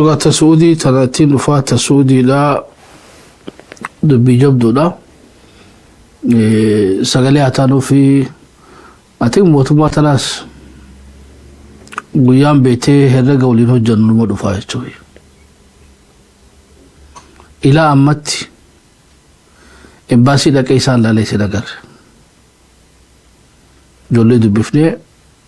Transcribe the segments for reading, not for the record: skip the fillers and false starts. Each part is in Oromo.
Sogaa ta Suudii tana ittiin dhufaa ta Suudiidha dubbii jabduudha. Sagalee haa taanuu fi ati mootummaa tanaas guyyaan beetee herrega waliin hojjannu numa dhufaa jechuudha. Ilaa ammatti embaasii dhaqee isaan laalee isin agarre. Ijoollee dubbifnee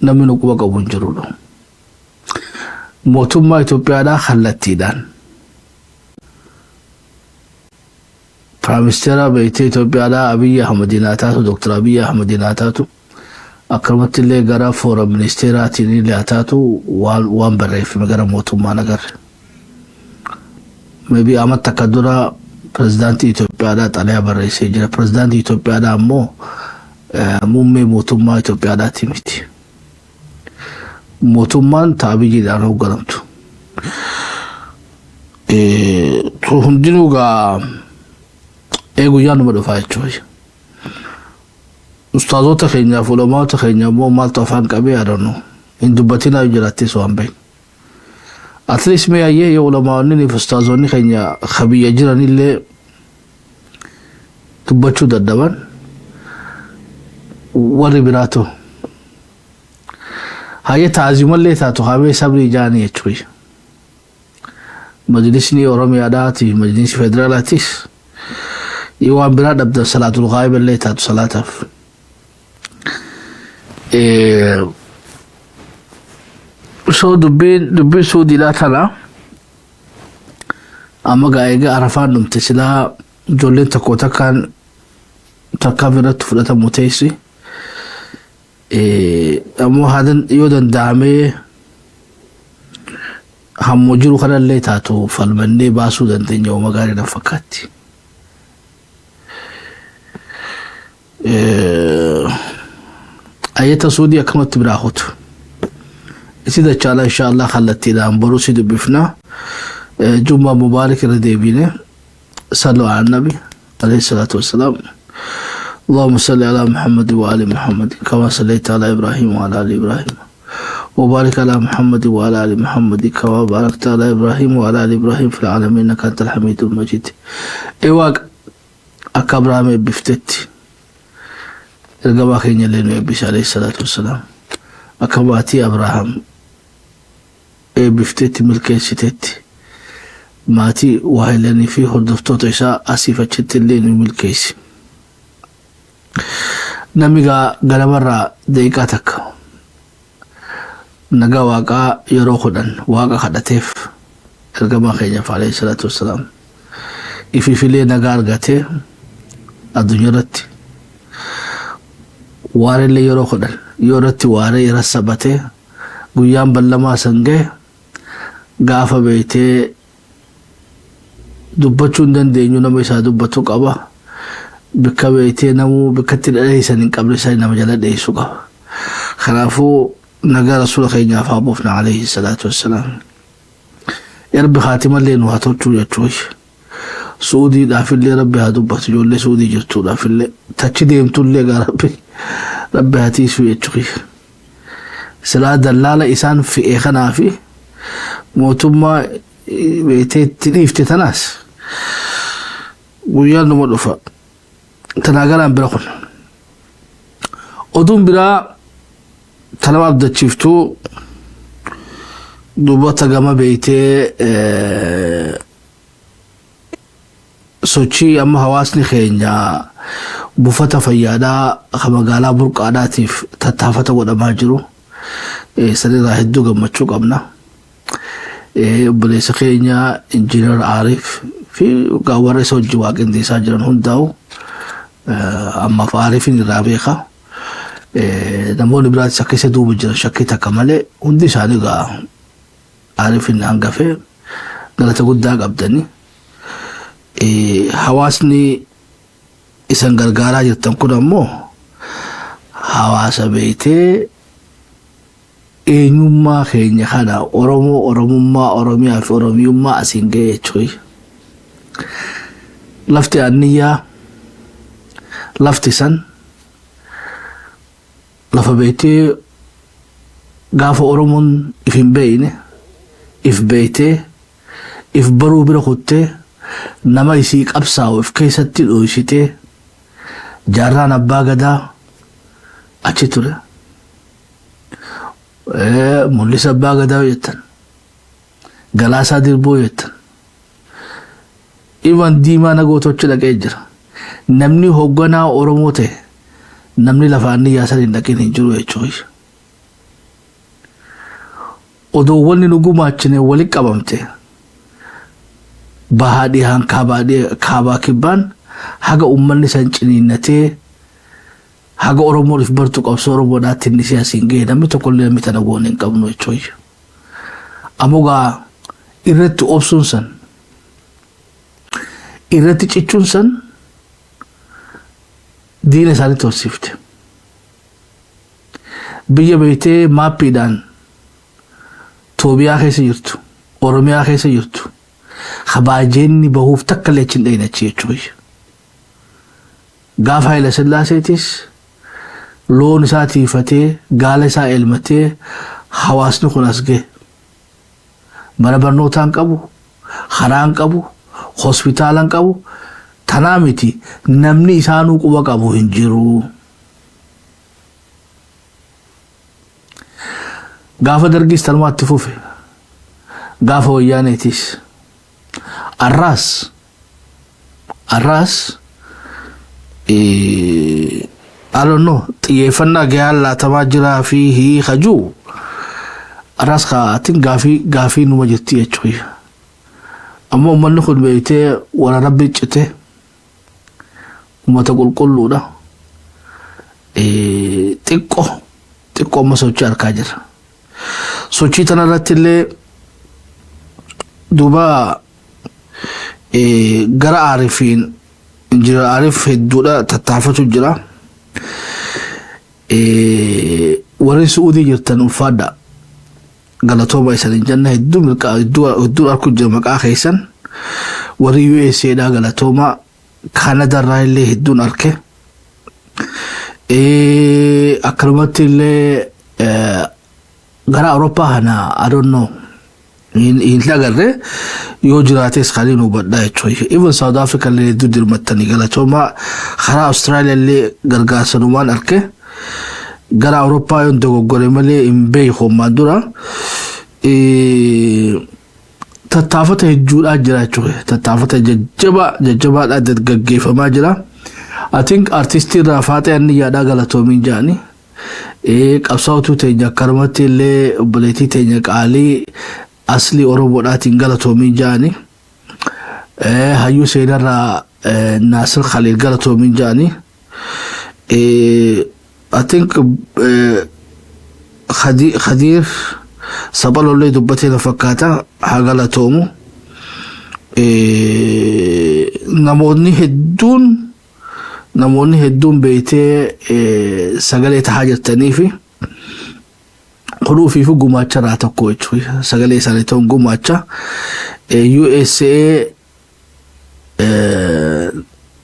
namni nu quba qabu hin jirudha. Mootummaa Itoophiyaadhaa kallattiidhaan Piraayimisteera beektee Itoophiyaadhaa Abiyyi Ahmadiin haa taatu, Dooktar Abiyyi Ahmadiin haa taatu, akkanumatti illee gara foora ministeeraatiin illee haa taatu waan waan barreeffame gara mootummaan agarre. Maybe amma takka dura pirezidaantii Itoophiyaadhaa xalayaa barreessee jira. Pirezidaantii Itoophiyaadhaa ammoo muummee mootummaa Itoophiyaadhaati miti. Mootummaan ta Abiyyiidhaan hoogganamtu. Hundinuu gaa ee guyyaan numa dhufaa jechuudha. Ustaazota keenyaaf ulamaota keenya immoo maaltu afaan qabee yaadannoo hin dubbatinaa yoo jiraattis waan beeknu. At least mee ayyee yoo ulamaonni fi ustaazonni keenya ka biyya jiranillee dubbachuu dadhaban warri biraatu hayya taazimallee taatu haamee sabrii jaanii jechuudha. Majlisni Oromiyaadhaati majlisni federaalaatis yoo waan biraa dhabdan salaatul ghaayib illee taatu salaataaf. So dubbiin dubbiin suudiidhaa tana amma gaa egaa arafaan dhumte silaa ijoolleen tokko takkaan tarkaanfii irratti fudhatamu teessi. Ammoo yoo danda'amee hammoo jiru kanallee taatu falmannee baasuu dandeenya uuma gaarii na fakkaatti. Ayyata suudii akkamatti biraa kutu. Isi dachaala insha Allah kallattiidhaan boruu si dubbifna. Jummaa mubaarik irra deebine. Sallu ala nabi alayhi salaatu wassalaam. اللهم صل على محمد وآل محمد كما صليت على إبراهيم وعلى آل إبراهيم وبارك على محمد وعلى آل محمد كما باركت على إبراهيم وعلى آل إبراهيم في العالمين إنك أنت الحميد المجيد. إيواك akka Abrahaam eebbiftetti ergamaa keenya illee nu eebbise alayhi salaatu wassalaam. Akka maatii Abrahaam eebbiftetti milkeessitetti maatii waahilanii fi hordoftoota isaa asiif achitti illee nu milkeessi. Namni gaa ganamarraa daqiiqaa takka nagaa waaqaa yeroo 10 waaqa kadhateef ergamaa keenyaaf alayhi salaatu wassalaam ifiifilee nagaa argatee addunyaa irratti waarellee yeroo 10 yoo irratti waaree irra sabatee guyyaan ballamaa san gahe gaafa beeytee dubbachuu hin dandeenyu nama isaa dubbatu qaba. Bikka beeytee namuu bikka itti dheeysan hin qabne san nama jala dheeysu qaba. Kanaafuu nagaa rasuula keenyaaf haa buufna alayhi salaatu wassalaam. Yarbi haatimallee nu haa tolchuu jechuun. Suudiidhaafillee rabbi haa dubbatu ijoollee suudii jirtuudhaafillee tachi deemtullee gaa rabbi rabbi haa tiisuu jechuun. Silaa dallaala isaan fe'e kanaa fi mootummaa beektee itti dhiifte tanaas guyyaan numa dhufa. Tanaa garaan bira kun. Oduun biraa ta nama abdachiiftuu dubbata gama beektee sochii amma hawaasni keenya buufata fayyaadhaa kan magaalaa burqaadhaatiif tattaafata godhamaa jiru sanirraa hedduu gammachuu qabna. Obboleessa keenya Injiinar Aariif fi warra isa hojii waa qindeessaa jiran hundaa'u ammaaf Aariifin irraa beeka. Namoonni biraatis akka isa duuba jiran shakkii takka malee hundi isaanii gaa Aariifin hangafee galata guddaa qabdani. Hawaasni isan gargaaraa jirtan kun ammoo hawaasa beektee eenyummaa keenya kana Oromoo, Oromummaa, Oromiyaa fi Oromiyummaa asiin ga'e jechuudha. Lafti anniyyaa lafti san lafa beektee gaafa Oromoon if hin beekne if beektee If baruu bira kuttee, nama isii qabsaa'u if keessatti dhoysitee, jaarraan abbaa gadaa achi ture. Mul'isa abbaa gadaa jettan. Galaasaa Dirboo jettan. Ivan Diimaa Nagootochi dhaqee jira. Namni hoogganaa Oromoo ta'e, namni lafa anniyyaa san hin dhaqin hin jiru jechuudha. Odoo wanni nu gumaachine walitti qabamte, bahaa dhihaan, kaabaa kibbaan, haga uummanni san ciniinnatee, haga Oromoon if bartu, qabsoo Oromoodhaatti inni siyaasiin ga'e, namni tokkollee namni tana goone hin qabnu jechuudha. Ammoo gaa irratti obsuun san, irratti cichuun san diina isaanii torsiifte. Biyya beektee maappiidhaan Toobiyaa keessa jirtu, Oromiyaa keessa jirtu, habaajeenni bahuuf takka illee achi hin dhayne achi jechuudha. Gaafa Haayila Sillaaseetis loon isaa tiifatee, gaala isaa elmatee hawaasni kun as gahe. Mana barnootaa hin qabu, karaa hin qabu, hospitaala hin qabu. Tanaa miti, namni isaanuu quba qabu hin jiru. Gaafa Dargis tanumaatti fufe. Gaafa Wayyaaneetis. Arraas I don't know, xiyyeeffannaa gahaan laatamaa jiraa fi hiika jiru arraas kaatin gaafii numa jirti jechuudha. Ammoo uummanni kun beektee warra Rabbi cite, uummata qulqulluudha. Xiqqoo xiqqoo amma sochii harkaa jira. Sochii tana irratti illee duuba gara Aarifiin jira, Aarif hedduudha tattaafatu jira. Warri Su'uudii jirtan ulfaadha. Galatooma isan hin jenna, hedduu mirqaa hedduu arku jira maqaa keessan. Warri USA dha galatooma. Kanada irraa illee hedduun arke. Akkanumatti illee gara Awurooppaa kana I don't know. Hin agarre, yoo jiraates kan hin hubadhaa jechuudha. Even South Africa illee hedduu dirmattanii galatooma. Karaa Australia illee gargaarsanumaan arke. Gara Awurooppaa yoon dogoggore malee hin beeku ammaan dura. Tattaafata hedduudhaa jira jechuudha. Tattaafata jajjabaa jajjabaadhaa gaggeeffamaa jira. I think artistii irraa Faaxee Anniyyaadhaa galatoomiin jedhani. Qabsaa'otuu teenya akkanumatti illee obboleettii teenya qaalii aslii Oromoodhaatiin galatoomiin jedhani. Hayyuu seenarraa Naasir Khaliil galatoomiin jedhani. I think Khadiir Saphalollee dubbatee na fakkaata, haa galatoomu. Namoonni hedduun beektee sagalee tahaa jirtanii fi kunuu fi gumaacha irraa tokko jechuudha. Sagalee isaanii ta'uun gumaacha. USA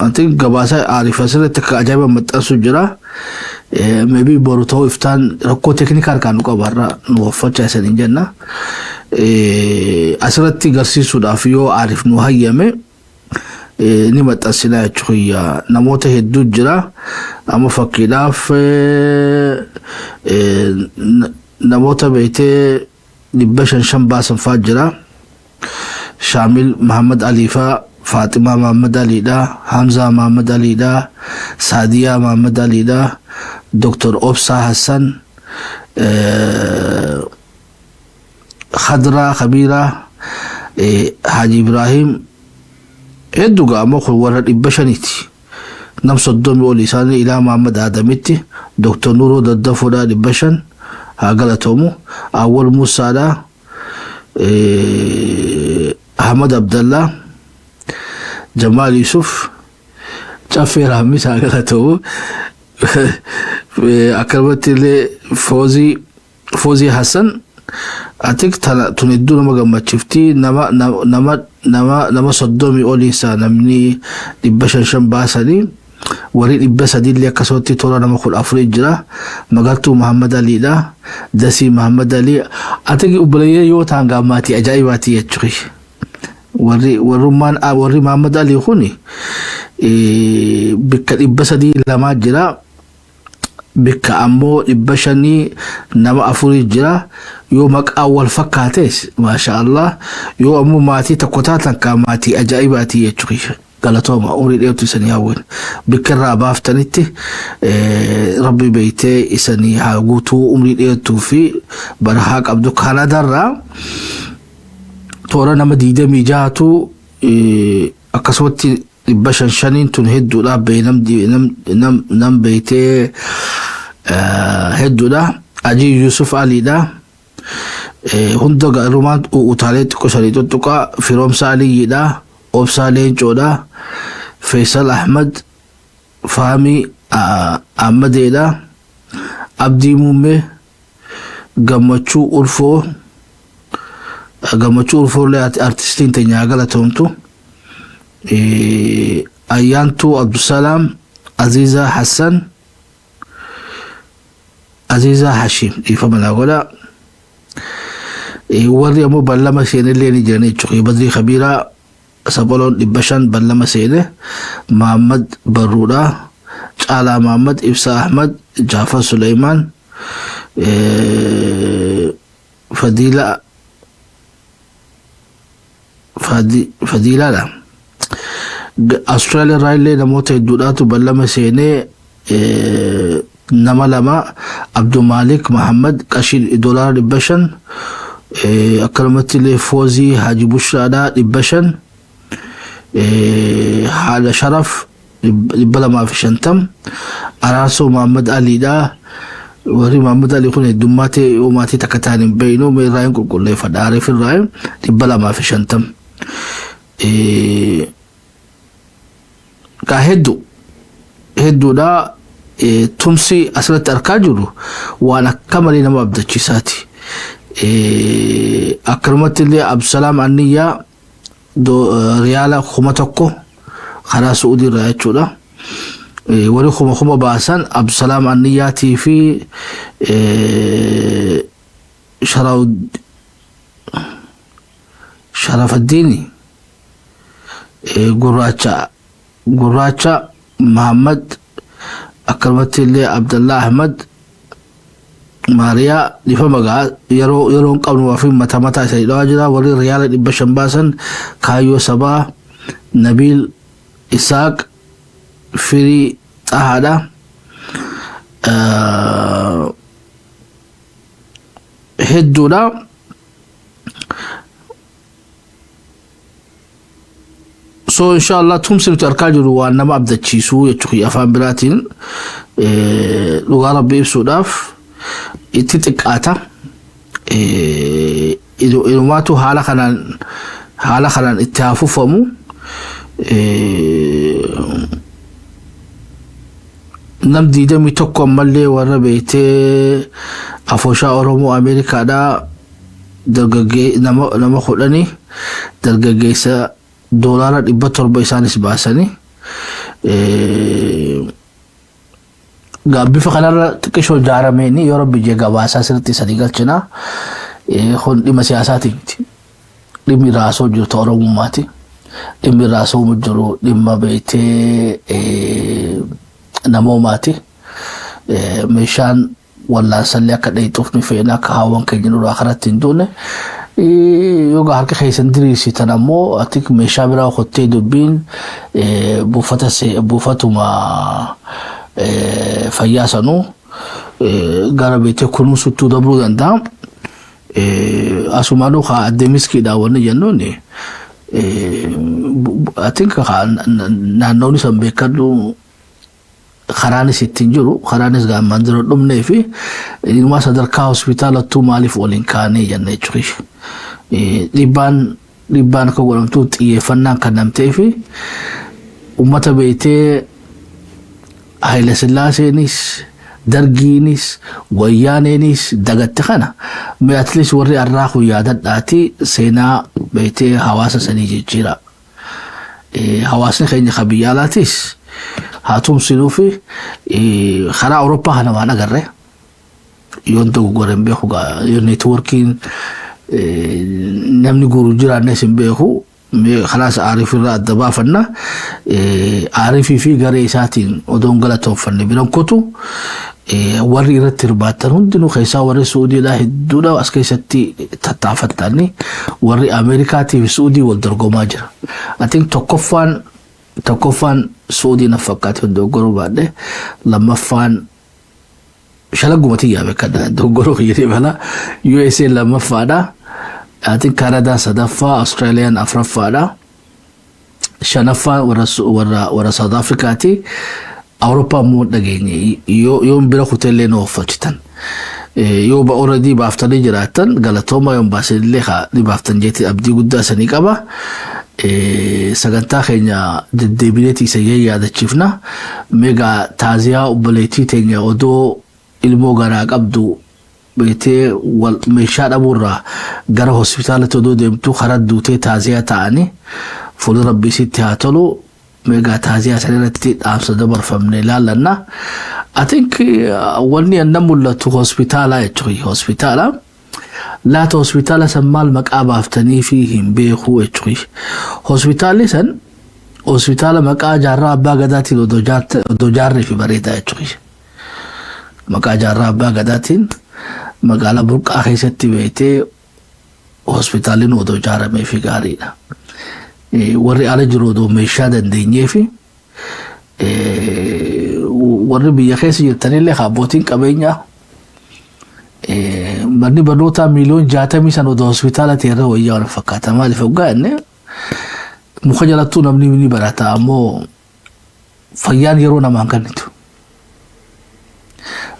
I think gabaasa Aariif asirratti akka ajaa'iba maxxansu jira. Maybe boru ta'uu iftaan rakkoo teeknikaa harkaan nu qaba irraa nu waffachaa isaniin jenna. Asirratti garsiisuudhaaf yoo Aariif nu hayyame ni maxxansinaa jechuudha. Namoota hedduu jira. Amma fakkiidhaaf namoota beektee 500 baasan fa'aa jira. Shaamil Muhammad Ali faa, Faaximaa Muhammad Aliidha, Hamzaa Muhammad Aliidha, Saadiyaa Muhammad Aliidha, Dr. Obsaa Hassan, Khadraa Kabiiraa, Haji Ibrahim, hedduu ga'a. Ammoo kun warra 500ti. Nam 30 ol isaanii ilaa Muhammad Adamitti, Dr. Nuroo Daddafoodha 500 haa galatoomu. Awwal Musaadha. Ahmad Abdallah, Jamal Yusuf, Caffee Raammis haa galatoomu. Akkanumatti illee Foozii Hassan atik tana tun hedduu nama gammachiifti. Nama 30 olii isaa namni 500 baasanii, warri 300 illee akkasumatti toora nama 14 jira. Magartuu Muhammad Aliidha. Dasii Muhammad Ali. Ati obboleeyyan yoo ta'an gaammaatii ajaa'ibaati jechuudha. Warri warrummaan warri Muhammad Ali kun bikka 302 jira. Bikka ammoo 500 nama afurii jira. Yoo maqaan wal fakkaates, maasha Allah, yoo ammoo maatii tokko taatan kaa maatii ajaa'ibaati jechuudha. Galatooma, umurii dheertuu isanii hawwin. Bikka irraa baaftanitti rabbi beeytee isanii haa guutuu, umrii dheertuu fi barahaa qabdu. Kaanaadaarraa toora nama 26tu akkasumatti dhibba shan shaniin tun hedduudha bee nam beeytee hedduudha. Ajii Yusuf Aliidha. Hunda garumaan utaalee xiqqoo sanii tuttuqaa. Firoomsa Aliyyiidha. Obsaa Leencoodha. Faisal Ahmad, Faamii Ahmadeedha. Abdii Muummee, Gammachuu Ulfoo. Gammachuu Ulfoo illee artistiin teenya haa galatoomtu. Ayyaantuu Abdusalaam, Aziizaa Hassan, Aziizaa Hashim, dhiifama naa godhaa. Warri ammoo ballama seenellee ni jiran jechuudha. Badrii Kabiiraa Sapholoon 500 ballama seene, Mahammad Barruudha, Caalaa Mahammad, Ibsaa Ahmad, Jaafar Suleymaan, Fadiila Fadiilaadha. Austraaliyaa irraa illee namoota hedduudhaatu ballama seenee, nama lama, Abdulmaalik Mahammad qarshii doolaara 500, akkanumatti illee Foozii Haji Bushraadhaa 500, Haadha Sharaf 250, Araarsoo Mahammad Aliidha. Warri Mahammad Ali kun heddummaatee yoo maatii takka ta'an hin beeknu, mee irraa hin qulqulleeffadha. Ariif irraa 250. Gaa hedduu hedduudha. Tumsi asirratti argaa jirru waan akka malee nama abdachiisaati. Akkanumatti illee Abdusalaam Anniyyaa riyaala 1000 karaa Su'uudii irraa jechuudha. Warri kuma kuma baasan Abdusalaam Anniyyaatii fi Sharafaddiini Gurraacha Mahammad, akkanumatti illee Abdallaa Ahmad Maariyaa. Dhiifama gaa, yeroo yeroon qabnu fi mata mataa isanii dhawaa jira. Warri riyaala 500 baasan Kaayyoo Sabaa, Nabiil Isaaq, Firii Xahaadha. Hedduudha. So inshallah tumsi nuti argaa jirru waan nama abdachiisuu jechuudha. Afaan biraatiin dhugaa rabbi ibsuudhaaf itti xiqqaata. Inumaatu haala kanaan itti haa fufamu. Nam 21 ammallee warra beektee afooshaa Oromoo Ameerikaadhaa dargaggee nama 10 dargaggeessa doolaara 700 isaanis baasanii. Bifa kanarra xiqqishoo ijaarameen yoo rabbi jee gabaasaa sirriitti sanii galchina. Kun dhimma siyaasaati miti. Dhimmi raasoo jirtu Oromummaati. Dhimmi raasoo jiru dhimma beektee namoomaati. Meeshaan wallaansallee akka dheexuuf ni feena, akka haawwan keenya nurraa karatti hin duune. Yoo harka keessan diriirsitan ammoo ati meeshaa biraa kottee dubbiin buufata buufatuma fayyaa sanuu gara beektee kunuunsuttuu dabruu danda'a. Asumaanuu kaa addee miskiidhaa wanni jennuun, I think naannoon san beekadhu, karaanis ittiin jiru, karaanis gaammaan dura dhumnee fi inumaa sadarkaa hospitaalattuu maaliif waliin kaanee jenna jechuudha. Dhiibbaan akka godhamtu xiyyeeffannaan kan namtee fi uummata beektee Haayila Sillaaseenis, Dargiinis, Wayyaaneenis dagatte kana mee at least warri arraa kun yaadadhaati seenaa beektee hawaasa sanii jijjiira. Hawaasni keenya kan biyya alaatis haa tumsinuu fi karaa Awurooppaa kana waan agarre yoon dogoggore hin beeku, yoo networkiin namni guuru jiraannes hin beeku. Kalaas Aariif irraa adda baafanna. Aariifii fi garee isaatiin odoon galatoonfanne biran kutu. Warri irratti hirmaatan hundinuu, keessaa warri Suudiidhaa hedduudha as keessatti tattaafatanii, warri Ameerikaatii fi Suudii wal dorgomaa jira. I think tokkoffaan Suudii na fakkaate, dogoggoruu baadhe. Lammaffaan shalagguma tiyyaa beekadha, dogoggoruu jedhee mala, USA lammaffaadha. I think Canada sadaffaa, Australiyaan afuraffaadha. Shanaffaa warra South Africaati. Awurooppaa immoo dhageenye. Yoo bira kuteellee nu ooffachitan. Yoo already baaftanii jiraattan galatooma, yoo baasanillee ni baaftan jeetti abdii guddaa sanii qaba. Sagantaa keenya deddeebineeti isa yaadachiifna. Meegaa taaziyaa obboleettii teenya odoo ilmoo garaa qabdu beetee meeshaa dhabuurraa gara hospitaalatti odoo deemtu karaa duutee taaziyaa ta'anii, fuula rabbii sitti haa tolu. Meegaa taaziyaa san irratti dhaamsa dabarfamne ilaallanna. I think wanni anna mul'atu hospitaalaa jechuudha, hospitaala. Laata hospitaala san maal maqaa baaftanii fi hin beekuu jechuudha. Hospitaalli san hospitaala maqaa Jaarraa Abbaa Gadaatiin odoo jaarree fi bareedaa jechuudha. Maqaa Jaarraa Abbaa Gadaatiin magaalaa Burqaa keessatti beektee hospitaalli odoo ijaaramee fi gaariidha. Warri ala jiru odoo meeshaa dandeenyee fi warri biyya keessa jirtanillee abbootiin qabeenyaa, manni barnootaa miiliyoon 60 san odoo hospitaala ta'e wayyaa wal fakkaata. Maaliif hoggaa jenne, muka jalattuu namni ni barata, ammoo fayyaan yeroo namaan kennitu.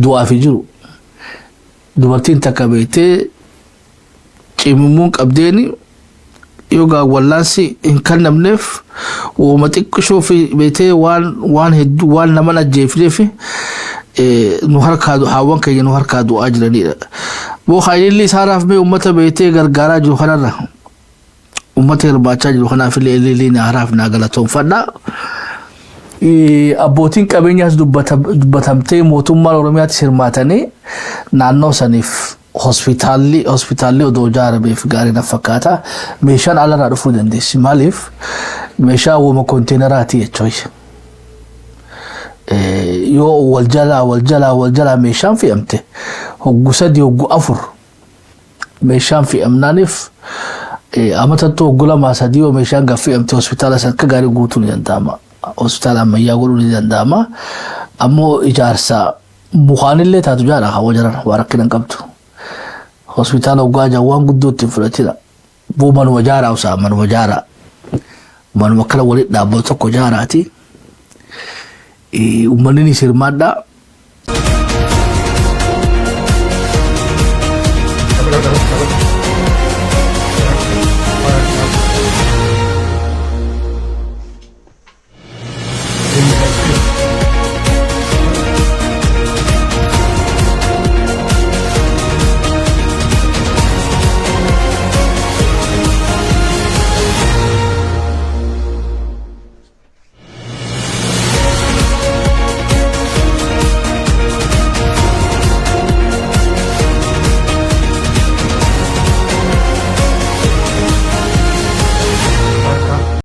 Du'aaf jiru dubartiin takka beektee cimimmuun qabdeeni yookaan wallaansi hin kennamneef wooma xiqqishoo fi beektee waan hedduu waan nama ajjeefneef nu harkaa haawwan keenya nu harkaa du'aa jiranidha. Boo haayilli isaaraaf mee uummata beektee gargaaraa jiru kanarra, uummata hirmaachaa jiru kanaaf illee illee haaraaf naa galatoonfadha. Abbootiin qabeenyaas dubbatamtee, mootummaan Oromiyaattis hirmaatanii naannoo saniif hospitaalli odoo ijaarameef gaarii na fakkaata. Meeshaan alarraa dhufuu dandeessi. Maaliif, meeshaa wooma konteenaraati jechuudha. Yoo wal jalaa wal jalaa wal jalaa meeshaan fe'amte, hoggu 3 hoggu 4 meeshaan fe'amnaaniif, amatattuu hoggu 2 3 yoo meeshaan gad fe'amte, hospitaala san akka gaarii guutuu ni danda'ama. Hospitaala ammayyaa godhuu ni danda'ama. Ammoo ijaarsa mukaanillee taatu jaadha hawwa jiran waa rakkina hin qabdu. Hospitaala hoggaa jaan waan guddoo ittiin fudhatina. Buu manuma jaaraa usaa manuma jaaraa. Manuma akkana walitti dhaabbatu tokko jaaraati. Uummanni ni sirmaadhaa.